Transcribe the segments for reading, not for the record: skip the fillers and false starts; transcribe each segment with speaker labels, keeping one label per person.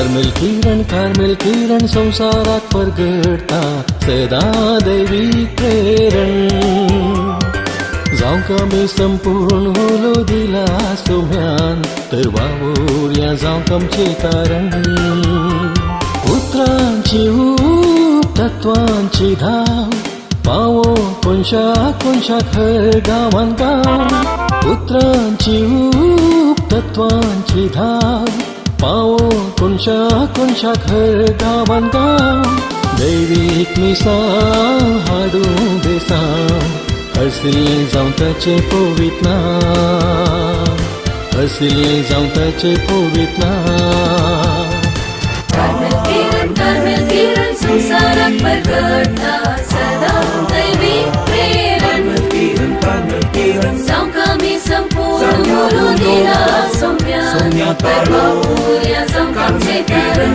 Speaker 1: Carmel किरण, Carmel किरण संवसाराक परगटता सदां दैवीक प्रेरण. जावंक आमी संपूर्ण उलो दिला सोम्यान, तर वावुरया जावंक आमचें तारण. उतरांची ऊब, तत्वांची धाव, पावो कोनशा कोनशाक, हर गांवान गांव. उतरांची ऊब, तत्वांची धाव, पावो कोनशा कोनशाक, हर गांवान गांव. दैवीक मिसां हाडूं बेसांव, हरसिल्लें जावं ताचें पवित्र नांव, हरसिल्लें जावं ताचें पवित्र नांव.
Speaker 2: कार्मेल किरण, कार्मेल किरण संवसाराक परगटता सदां दैवीक प्रेरण. जावंक आमी संपूर्ण उलो दिला सोम्यान, तर वावुरया जावंक आमचें तारण.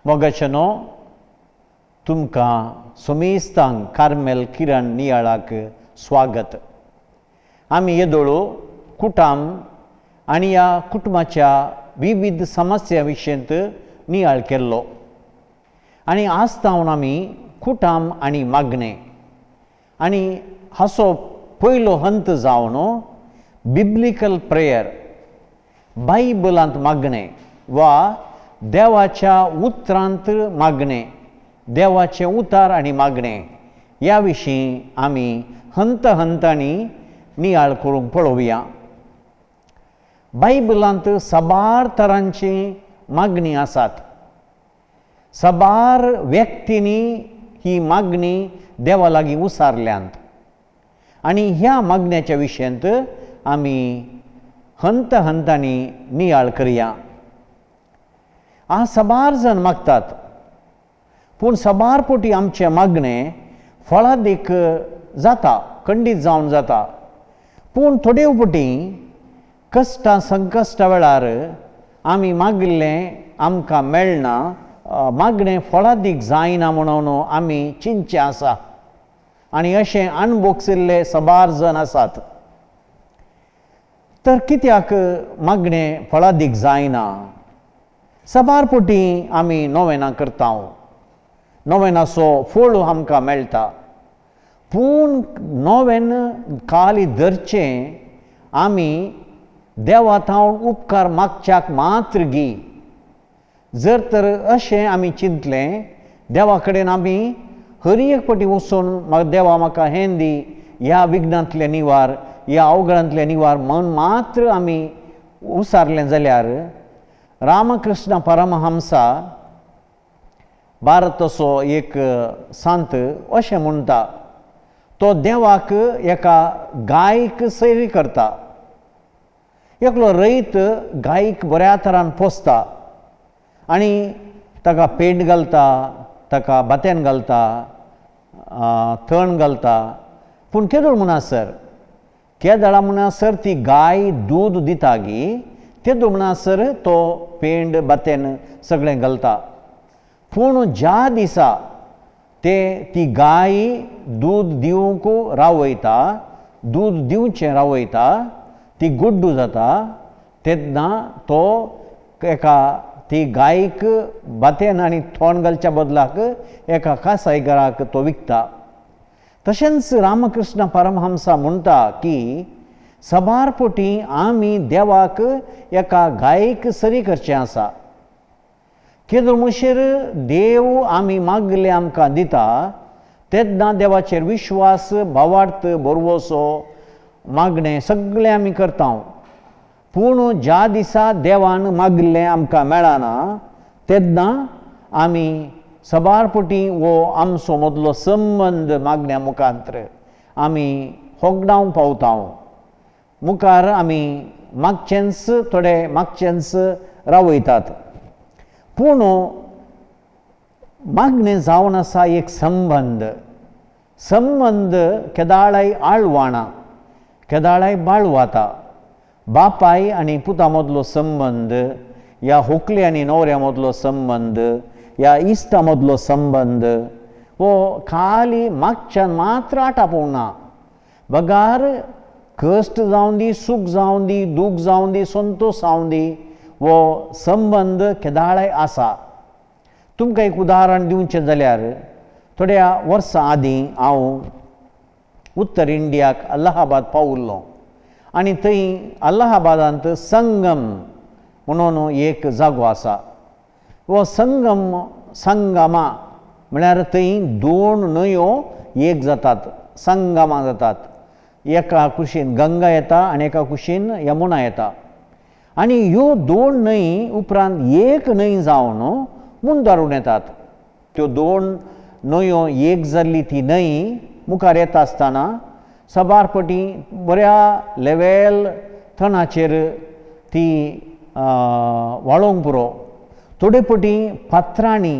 Speaker 3: मोगाचेनो, तुमकां सोमेस्तांक कार्मेल किरण नियाळाक स्वागत. आमी येदोळो कुटाम आनी ह्या कुटुंबाच्या विविध समस्या विशयंत नियाळ केल्लो आनी आज तावन आमी कुटाम आनी मागणें आनी हाचो पयलो हंत जावन बिब्लिकल प्रेयर, बायबलांत मागणें वा देवाच्या उतरांत मागणें, देवाचें उतार आनी मागणें ह्या विशीं आमी हंत हंतांनी नियाळ करूंक पळोवया. बायबलांत साबार तरांची मागणी आसात. साबार व्यक्तींनी ही मागणी देवा लागीं उसारल्यांत आनी ह्या मागण्याच्या विशयांत आमी हंत हंतांनी नियाळ करया. आज साबार जण मागतात, पूण साबार पोटी आमचें मागणें फळादीक जाता, खंडीत जावन जाता. पूण थोडे पोटी कश्टां संकश्टा वेळार आमी मागिल्लें आमकां मेळना, मागणें फळादीक जायना म्हणून आमी चिंतचें आसा आनी अशें अणभोगशिल्ले साबार जण आसात. तर कित्याक मागणें फळादीक जायना? साबार पोटी आमी नोवेनां करता, नोवेनाचो फळ आमकां मेळटा, पूण नोवेन खाली धरचें आमी देवा थावन उपकार मागच्याक मात्र गी. जर तर अशें आमी चिंतलें, देवा कडेन आमी हर एक पटी वचून देवा म्हाका हें दी, ह्या विघ्नांतलें निवार, ह्या अवघडांतलें निवार म्हण मात्र आमी उसारलें जाल्यार रामकृष्ण परमहंसा भारताचो एक संत अशें म्हणटा, तो देवाक एका गायक सैरी करता. एकलो रयत गायक बऱ्या तरान पोसता आनी ताका पेंट घालता, ताका बात्यान घालता, तण घालता. पूण केदोळ म्हणसर केदळा म्हणसर ती गाय दूद दिता गी, तेदो म्हणसर तो पेंड बात्यान सगळें घालता. पूण ज्या दिसा ते ती गाय दूद दिवंक रावयता, दूद दिवचें रावयता, ती गुड्डू जाता, तेन्ना तो एका ती गायक बातेन आनी तोंड घालच्या बदलाक एका कासायगराक तो विकता. तशेंच रामकृष्ण परमहंसा म्हणटा की साबार पोटी आमी देवाक एका गायक सरी करचें आसा. केदो मुशीर देव आमी मागले आमकां दिता, तेन्ना देवाचेर विश्वास, भावार्थ, भरवसो, मागणें सगळें आमी करता. पूण ज्या दिसा देवान मागिल्लें आमकां मेळना तेन्ना आमी साबार पोटी हो आमचो मदलो संबंद मागण्या मुखांत्र आमी होगडावंक पावता. मुखार आमी मागचेंच थोडे मागचेंच रावयतात. पूण मागणें जावन आसा एक संबंद, संबंद केदाळाय आळवाणा, केदाळाय बाळवाता. बापाय आनी पुता मदलो संबंद, ह्या होकले आनी न्हवऱ्या मदलो संबंद, ह्या इश्टा मदलो संबंद हो खाली मागच्यान मात्र आटापूंक ना, बगार कश्ट जावं दी, सूख जावं दी, दूख जावं दी, संतोश जावं दी, हो संबंद केदाळाय आसा. तुमकां एक उदाहरण दिवचें जाल्यार थोड्या वर्सां आदीं हांव उत्तर इंडियाक अलाहाबाद पाविल्लो आनी थंय अलाहाबादांत संगम म्हणून एक जागो आसा. हो संगम संगमा म्हळ्यार थंय दोन न्हंयो एक जातात, संगमा जातात. एका कुशीन गंगा येता आनी एका कुशीन यमुना येता आनी ह्यो दोन न्हंय उपरांत एक न्हंय जावन मुंदारून येतात. त्यो दोन न्हंयो एक जाल्ली ती न्हंय मुखार येता आसतना साबार पटी बऱ्या लेवेल थणाचेर ती वाळोवंक पुरो, थोडे पटी फातरांनी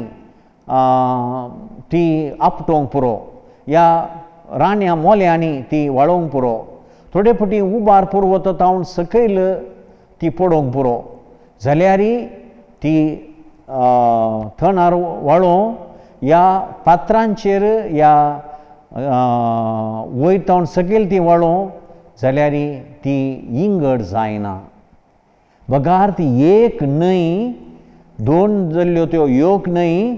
Speaker 3: ती आपटोवंक पुरो, ह्या राण्या मोल्यांनी ती वाळोवंक पुरो, थोडे पटी उबार पुरवत तावन सकयल ती पडोवंक पुरो, जाल्यार ती थणार वाळोवं ह्या पात्रांचेर ह्या वयर तावन सकयल ती वाळोवं जाल्यार ती इंगड जायना. बगार ती एक न्हंय दोन जाल्ल्यो त्यो एक न्हंय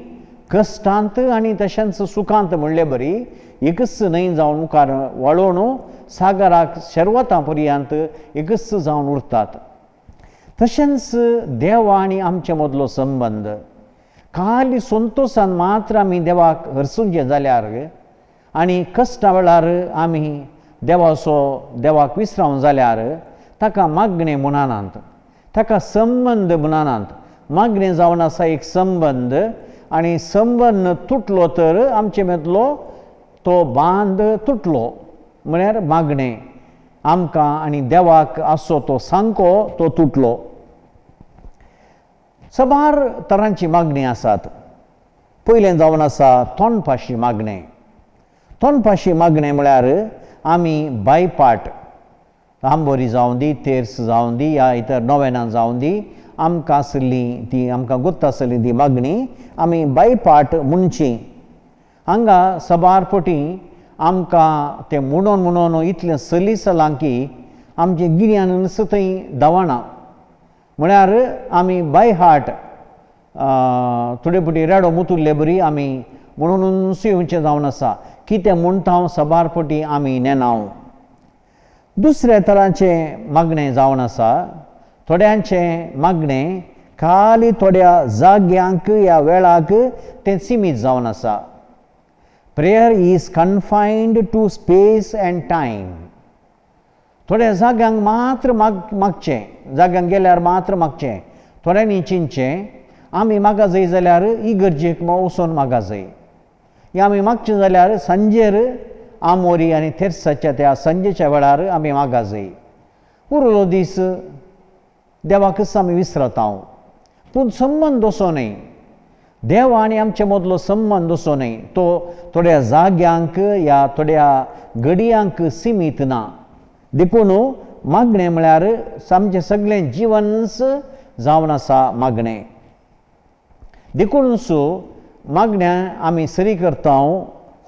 Speaker 3: कश्टांत आनी तशेंच सुखांत म्हणले बरी एकच न्हंय जावन मुखार वाळोवन सागराक शेर्वता पर्यंत एकच जावन उरतात. तशेंच देवा आनी आमचे मदलो संबंद खाली संतोशान मात्र आमी देवाक हरसूंचें जाल्यार आनी कश्टा वेळार आमी देवाचो देवाक विसरावन जाल्यार ताका मागणें म्हणनात, ताका संबंद म्हणनात. मागणें जावन आसा एक संबंद आनी संबंद तुटलो तर आमचे मदलो तो बांद तुटलो म्हळ्यार मागणें आमकां आनी देवाक आसो तो सांको तो तुटलो. साबार तरांची मागणी आसात. पयलें जावन आसा तोंडपाशी मागणें. तोंडपाशी मागणें म्हळ्यार आमी बायपाट आंबोरी जावं दी, तेर्स जावं दी, या इतर नोवेनां जावं दी, आमकां आसली ती आमकां गुत्त आसली ती मागणी आमी बायपाट म्हणची. हांगा साबार पटी आमकां तें म्हणून म्हणून इतलें सलीस जालां की आमचें गिन्यानच थंय धांवना. म्हळ्यार आमी बाय हार्ट थोडे पटी रेडो मुतुल्ले बरी आमी म्हणूनच येवचें जावन आसा. कितें म्हणटा हांव साबार पटी आमी नेनाव. दुसऱ्या तरांचें मागणें जावन आसा. थोड्यांचें मागणें खाली थोड्या जाग्यांक ह्या वेळाक तें सिमीत जावन आसा. Prayer is confined to space and time. थोड्या जाग्यांक मात्र मागचें, जाग्यांक गेल्यार मात्र मागचें. थोड्यांनी चिंतचें आमी मागा जाय जाल्यार इगर्जेक वचून मागा जाय, या आमी मागचें जाल्यार सांजेर आमोरी आनी तेर्साच्या त्या सांजेच्या वेळार आमी मागा जाय. उरलो दीस देवाकच आमी विसरता. पूण संबंद असो न्हय, देव आनी आमचे मदलो संबंद असो न्हय, तो थोड्या जाग्यांक या थोड्या घडयांक सिमीत ना. देखून मागणें म्हळ्यार आमचें सगळें जिवनच जावन आसा मागणें. देखूनच मागण्या आमी सरी करता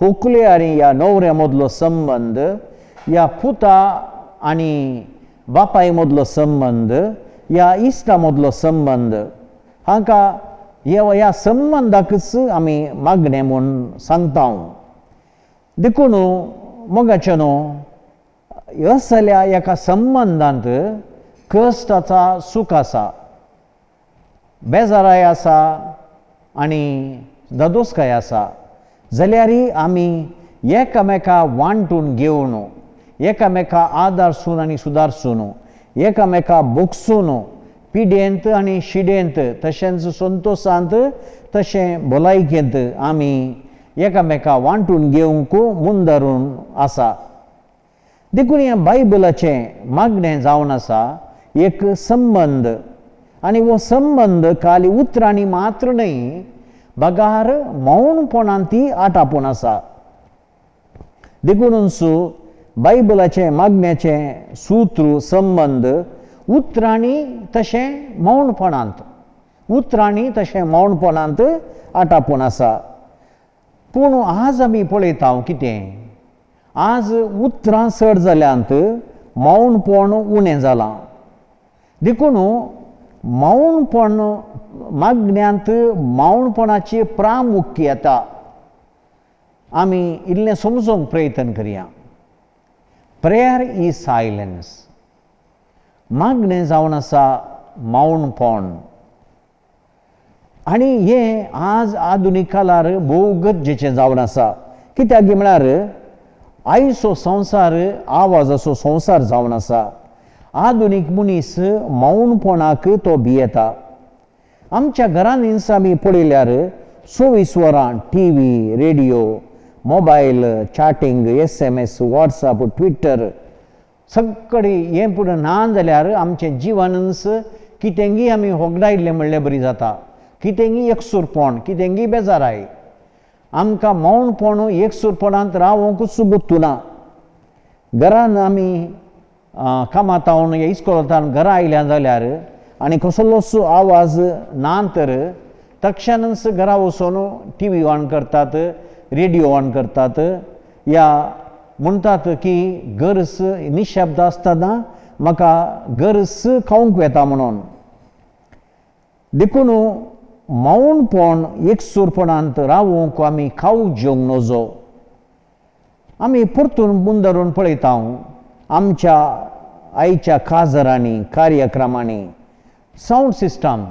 Speaker 3: होकले आनी ह्या न्हवऱ्या मदलो संबंद, ह्या पुता आनी बापाय मदलो संबंद, ह्या इश्टा मदलो संबंद, हांकां ह्या संबंदाकच आमी मागणें म्हूण सांगता. देखून मोगाचें न्हू असल्या एका संबंदांत कश्ट आसा, सूख आसा, बेजाराय आसा आनी धादोसकाय आसा, जाल्यार आमी एकामेका वांटून घेवन, एकामेका आदारसून आनी सुदारसून, एकामेका बोगसून, पिडेंत आनी शिडेंत, तशेंच संतोशांत तशें भलायकेंत आमी एकामेका वांटून घेवंक मुंदारून आसा. देखून ह्या बायबलाचें मागणें जावन आसा एक संबंद, आनी हो संबंद खाली उतरांनी मात्र न्हय बगार मौनपणान ती आटापून आसा. देखूनच बायबलाचें मागण्याचें सूत्र संबंद उतरांनी तशें मौनपणांत, उतरांनी तशें मौनपणांत आटापून आसा. पूण आज आमी पळयता कितें, आज उतरां चड जाल्यांत, मौनपण उणें जालां. देखून मौनपण मागण्यांत मौनपणाची प्रामुख्य येता. आमी इल्लें समजूंक प्रयत्न करया. प्रेयर is silence, मागणें जावन आसा मौनपण. आनी हें आज आधुनीक काळार भोव गरजेचें जावन आसा. कित्याक म्हळ्यार आयचो संवसार आवाजाचो संवसार जावन आसा. आधुनीक मनीस मौनपणाक तो भियेता. आमच्या घरांनी आमी पळयल्यार 24 वरां T V, radio, mobile, chatting, S M S, WhatsApp, Twitter सगळे हें पूण ना जाल्यार आमचें जिवनच कितेंगी आमी होगडायल्लें म्हणल्यार बरी जाता. कितेंगी एकसूरपण, कितेंगी बेजाराय. आमकां मौनपण एकसूरपणांत रावंकूच गुत्तुना. घरान आमी कामातावन या इस्कोलांतावन घरा आयल्या जाल्यार आनी कसलोच आवाज ना तर तक्षणच घरा वचून टी व्ही ऑन करतात, रेडियो ऑन करतात, या म्हणटात की गरज निशब्द आसतना म्हाका गरज खावंक वेता म्हणून. देखून मौनपण एकसूरपणांत रावूंक आमी खावूंक जेवंक नजो. आमी परतून मुंदरून पळयता आमच्या आयच्या काजरांनी, कार्यक्रमांनी सावंड सिस्टम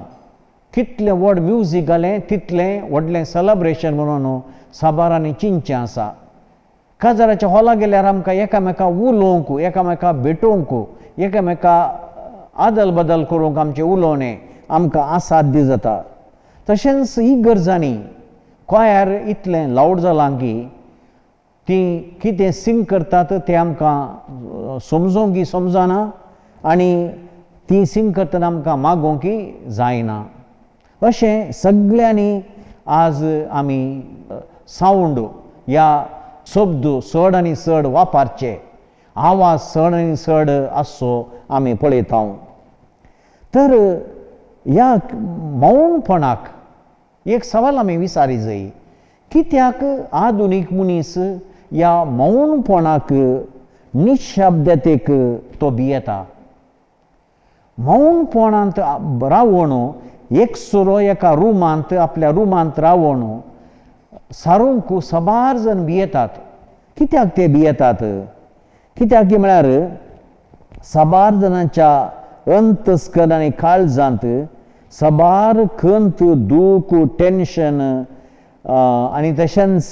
Speaker 3: कितलें व्हड म्युजीक घालें तितलें व्हडलें सेलेब्रेशन म्हणून साबारांनी चिंतचें आसा. काजाराच्या हॉला गेल्यार आमकां एकामेका उलोवंक, एकामेका भेटोवंक, एकामेका आदल बदल करूंक आमचें उलोवणें आमकां असाध्य जाता. तशेंच ही गरजांनी क्वायर इतलें लावड जालां की ती कितें सिंग करतात तें आमकां समजोंक समजना आनी ती सिंग करतना आमकां मागोवंक जायना. अशें सगळ्यांनी आज आमी सावंड या शब्द चड आनी चड वापरचे, आवाज चड आनी चड आसचो आमी पळयता. तर ह्या मौनपणाक एक सवाल आमी विचारी जाय, कित्याक आधुनीक मनीस ह्या मौनपणाक, निशब्दतेक तो भियेता? मौनपणांत रावून एकसुरो एका रुमांत, आपल्या रुमांत रावून सारूंक साबार जण भियेतात. कित्याक ते भियेतात? कित्याक म्हळ्यार साबार जाणांच्या अंतस्कर्ण आनी काळजांत साबार खंत, दूख, टेन्शन आनी तशेंच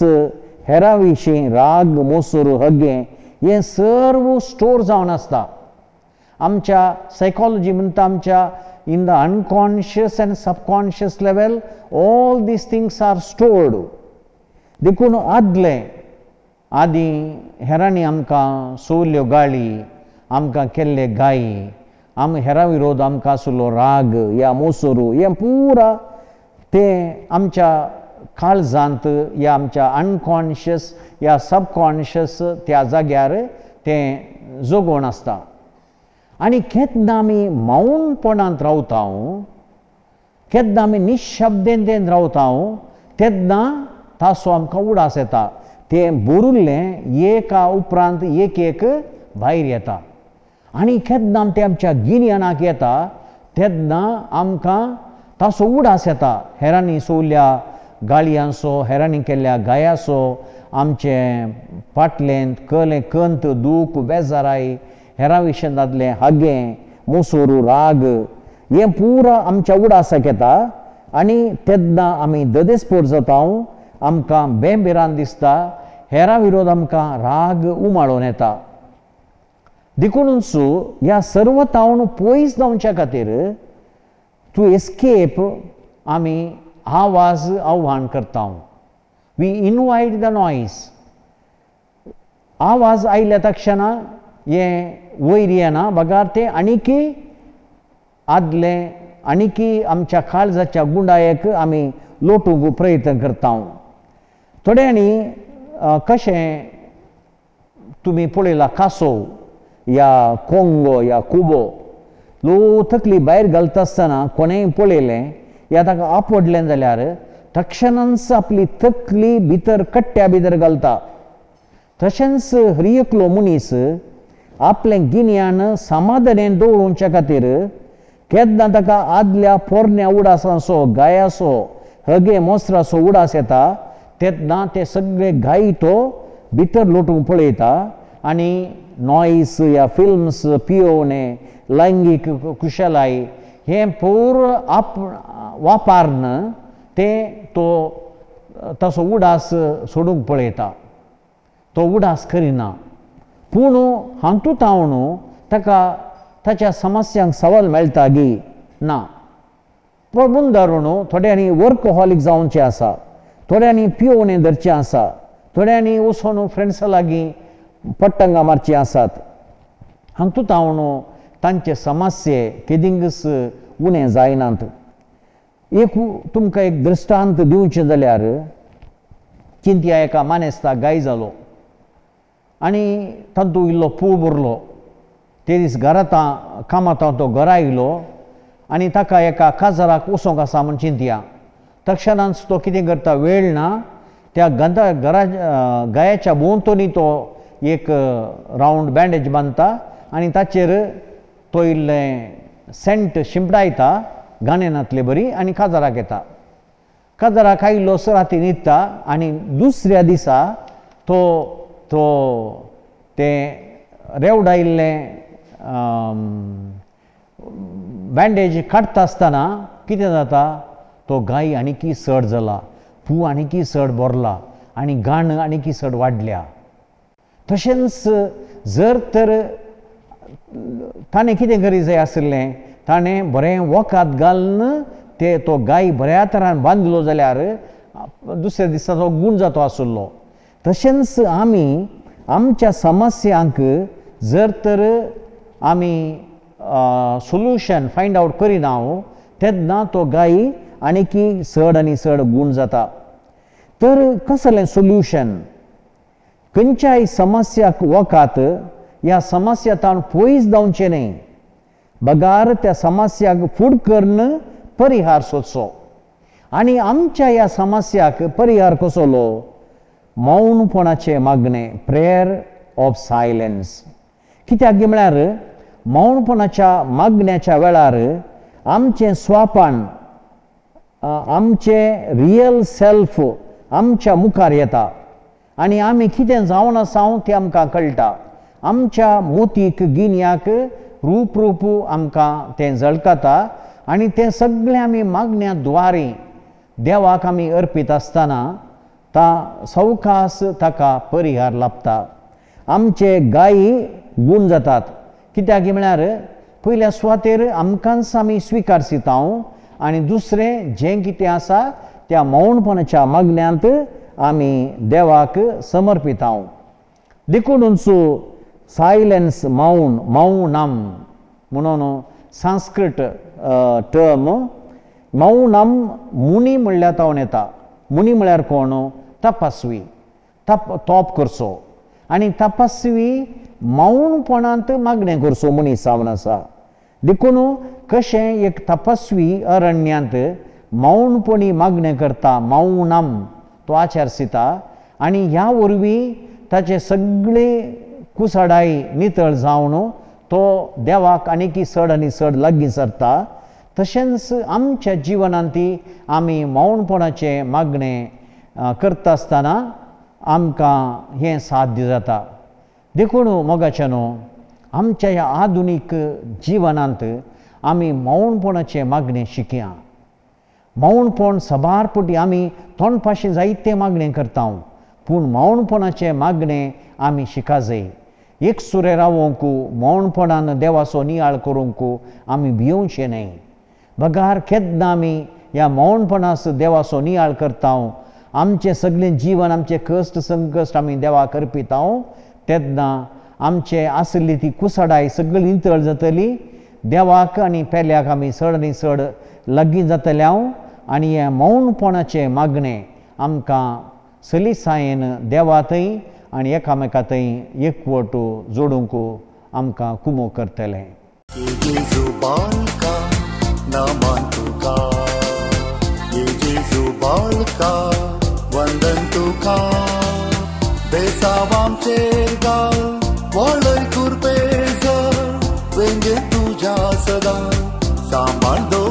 Speaker 3: हेरा विशीं राग, मोसोर, हगें हें सर्व स्टोर जावन आसता. आमच्या सायकोलॉजी म्हणटा आमच्या in the unconscious and subconscious level all these things are stored. देखून आदले आदीं हेरांनी आमकां सोवल्यो गाळी, आमकां केल्ले गायी, आम हेरा विरोध आमकां आसलो राग या मोसोरू हें पुरा तें आमच्या काळजांत या आमच्या अनकॉन्शियस या सबकॉन्शियस त्या जाग्यार तें जगोवन आसता. आनी केन्ना आमी मौनपणांत रावता, केन्ना आमी निशब्देन रावता, तेन्ना ताचो आमकां उडास येता. तें बरुल्लें एका उपरांत एक एक भायर येता आनी केन्ना तें आमच्या गिन्यानाक येता तेन्ना आमकां ताचो उडास येता. हेरांनी सोवल्या गाळयांचो, हेरांनी केल्ल्या गायाचो, आमचे पाटलेंत कलें कंत, दूख, बेजाराय, हेरा विशयांत जातलें हागें, मोसोरू, राग हें पुरा आमच्या उडासाक येता आनी तेन्ना आमी ददेस्पोर जाता, आमकां बेंबेरान दिसता, हेरा विरोध आमकां राग उमाळून येता. देखूनच ह्या सर्व तावन पयस जावच्या खातीर टू एस्केप आमी आवाज आव्हान करता. We invite the noise. आवाज आयल्या तक्षणा हें वयर येना बगार तें आनीकी आदलें आनीकी आमच्या काळजाच्या गुंडायेक आमी लोटूंक प्रयत्न करता. थोड्यांनी कशें तुमी पळयला कासव या कोंगो या कुबो लो तकली भायर घालता आसतना कोणेंय पळयलें या ताका आपडलें जाल्यार तक्षणांच आपली तकली भितर कट्ट्या भितर घालता. तशेंच हर एकलो मनीस आपलें गिन्यान समाधानेन दवरूंच्या खातीर केन्ना ताका आदल्या पोरण्या उडासांचो गायाचो हगे मोसराचो उडास येता तेन्ना ते सगळे गाय तो भितर लोटूंक पळयता आनी नॉयस या फिल्म्स पियोवणे लैंगीक कुशलाय हें पूर आप वापरून तें तो ताचो उडास सोडूंक पळयता. तो उडास करिना पूण हातूंत हांव ताका ताच्या समस्यांक सवाल मेळटा गी ना. पूण धरून थोड्यांनी वर्कहोलीक जावचें आसा, थोड्यांनी पियोवणें धरचें आसा, थोड्यांनी वचून फ्रेंड्सां लागीं पट्टंगां मारचीं आसात. हातूंत हांव तांचे समस्ये केदिंगच उणें जायनात. एक तुमकां एक दृश्टांत दिवचें जाल्यार चिंतया एका मानेस्ताक गाय जालो आनी तातूंत इल्लो पूव भरलो. ते दीस घरांत कामांत तो घरा आयलो आनी ताका एका काजाराक वचोंक आसा म्हूण चिंतया. तक्षणांच तो कितें करता वेळ ना त्या गंदा घरा गायाच्या भोंवतणी तो एक रावंड बँडेज बांदता आनी ताचेर तो इल्लें सेंट शिंपडायता गाणेनातले बरी आनी काजाराक येता. काजाराक आयलो राती न्हिदता आनी दुसऱ्या दिसा तो तो तें रेवडायिल्लें बँडेज काडटा आसतना कितें जाता तो गाय आनीकी चड जाला, पूं आनीकी चड भरला आनी घाण आनीकी चड वाडल्या. तशेंच जर तर ताणें कितें करी जाय आशिल्लें ताणें बरें वखद घालून ते तो गाय बऱ्या तरान बांदलो जाल्यार दुसऱ्या दिसा तो गूण जातो आशिल्लो. तशेंच आमी आमच्या समस्यांक जर तर आमी सोल्युशन फायंड आवट करिना तेन्ना तो गाय आनीकी चड आनी चड गूण जाता. तर कसलें सोल्युशन खंयच्याय समस्याक वखद ह्या समस्या ताण पयस जावचें न्हय बगार त्या समस्याक फूड करून परिहार सोदचो. आनी आमच्या ह्या समस्याक परिहार कसलो मौनपणाचें मागणें, प्रेयर ऑफ सायलन्स. कित्याक म्हळ्यार मौनपणाच्या मागण्याच्या वेळार आमचें स्वापण आमचें रियल सेल्फ आमच्या मुखार येता आनी आमी कितें जावन आसा तें आमकां कळटा. आमच्या मोतीक गिन्याक रूप रूप आमकां तें झळकता आनी तें सगळें आमी मागण्या द्वारे देवाक आमी अर्पीत आसतना ता सवकास ताका परिहार लाभता. आमचे गायी गूण जातात. कित्याक म्हळ्यार पयल्या सुवातेर आमकांच आमी स्विकारसिता आनी दुसरें जें कितें आसा त्या मौनपणाच्या मागण्यांत आमी देवाक समर्पिता. देखूनच सायलन्स मौन मौनम म्हणून संस्कृत टर्म मौनम मुनी म्हणल्यार तावन येता. मुनी म्हळ्यार कोण? तपस्वी, तप तोप करचो आनी तपस्वी मौनपणांत मागणें करचो मनीस जावन आसा. देखून कशें एक तपस्वी अरण्यांत मौनपणी मागणें करता मौनम तो आचारसिता आनी ह्या वरवीं ताचे सगळे कुसडाय नितळ जावन तो देवाक आनीकी चड आनी चड लागीं सरता. तशेंच आमच्या जिवनांत आमी मौनपणाचें मागणें करता आसतना आमकां हें साध्य जाता. देखून मोगाचें न्हू आमच्या ह्या आधुनीक जिवनांत आमी मौनपणाचें मागणें शिकया. मौनपण साबार पटी आमी तोंडपाशी जायतें मागणें करता पूण मौनपणाचें मागणें आमी शिका जाय. एक सुरें रावोंक मौनपणान देवाचो नियाळ करूंक आमी भियोवचें न्हय. बगार केन्ना आमी ह्या मौनपणास देवाचो नियाळ करता आमचें सगळें जीवन आमचें कश्ट संकश्ट आमी देवाक अर्पिता तेन्ना आमचे आसली ती कुसडाय सगळी नितळ जातली. देवाक आनी पेल्याक आमी चड आनी चड लागीं जातले हांव आनी हें मौनपणाचें मागणें आमकां सलिसायेन देवा थंय आनी एकामेका थंय एकवट जोडूंक आमकां कुमो करतलें.
Speaker 4: जेजू बालका नमन तुका, जेजू जेजू बाळका वंदन तुका बेसावामचेर गाल वळय कुरपेज वेंगे तुज्या सदां सांबाळ दवर